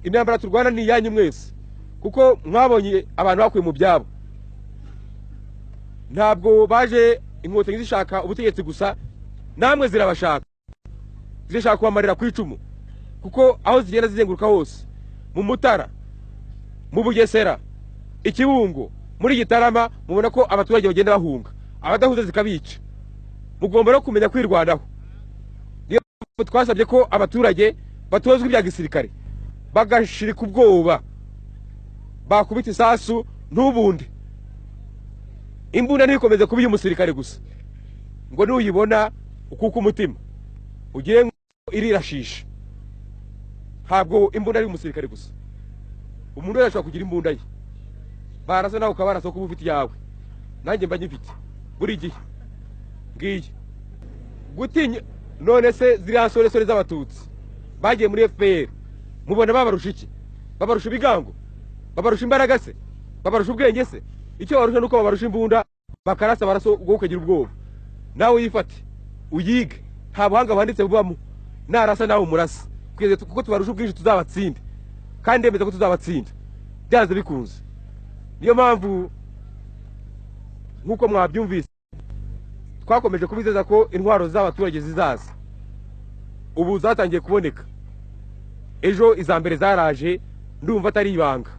Intambara turwana ni iyanyu mwese, kuko mwabonye abantu bakuye mu byabo. Ntabwo baje Inkotanyi zishaka ubutegetsi gusa, namwe zirabashaka, zishaka kubamarira ku icumu, kuko aho zigenda zizenguruka hose, mu Mutara, mu Bugesera, Ikibungo, muri Gitarama, mubona ko abaturage bagenda bahunga, abadahuza zikabica. Mugomba no kumenya kwirwanaho. Niyo mpamvu twasabye ko abaturage batozwa ibya gisirikare, bagashirika ubwoba, bakubita isasu ntubundi. Imbunda ntikomeze kuba iy'umusirikare gusa, ngo nuyibona ukuka umutima ugire ngo irirashisha. Ntabwo imbunda ari umusirikare gusa, umuntu wese ashobora kugira imbunda ye, barasa nawe ukabarasa kuba ufite iyawe. Nanjye mba nyifite buri gihe ngiye gutinya. None se ziriya nsoresore z'Abatutsi bagiye muri FPR, mubona babarusha iki? Babarusha ibigango? Babarusha imbaraga se? Babarusha ubwenge se? Icyo babarusha nuko babarusha imbunda, bakarasa baraso ubwo ukagira ubwoba. Nawe uyifate uyige, nta buhanga buhanditse bubamo, narasa nawe umurasa, kuko tubarusha ubwinshi tuzabatsinde, kandi ndemeza ko tuzabatsinda byanze bikunze. Niyo mpamvu nk'uko mwabyumvise twakomeje kubizeza ko intwaro z'abaturage zizaza. Ubu zatangiye kuboneka, ejo iza mbere zaraje, ndumva atari ibanga.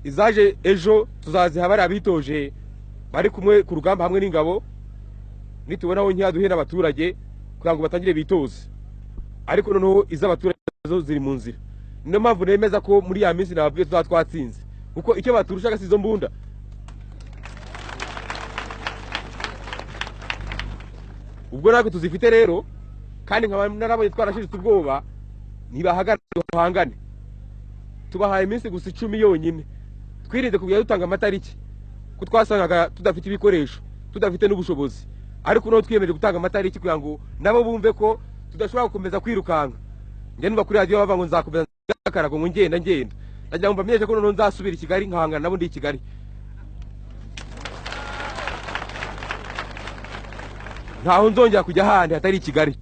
Izaje ejo tuzaziha bariya bitoje bari kumwe ku rugamba hamwe n'ingabo, nitubonaho nkeya duhe n'abaturage kugira ngo batangire bitoze. Ariko noneho iz'abaturage zo ziri mu nzira. Niyo mpamvu nemeza ko muri ya minsi nababwiye tuzaba twatsinze, kuko icyo baturushaga si izo mbunda. Ubwo natwe tuzifite rero, kandi nkaba narabonye twarashiritse ubwoba, nibahagarare duhangane. Tubahaye iminsi gusa 10 yonyine, twirinde kujya dutanga amatariki, kuko twasangaga tudafite ibikoresho, tudafite n'ubushobozi. Ariko noneho twiyemeje gutanga amatariki kugira ngo nabo bumve ko tudashobora gukomeza kwirukanka. Njye numva kuri radiyo bavuga ngo nzakomeza ngakarago ngo ngenda ngenda, ndagira ngo mbamenyeshe ko noneho nzasubira i Kigali nkahangana nabo ndi i Kigali. Ntaho nzongera kujya ahandi hatari i Kigali.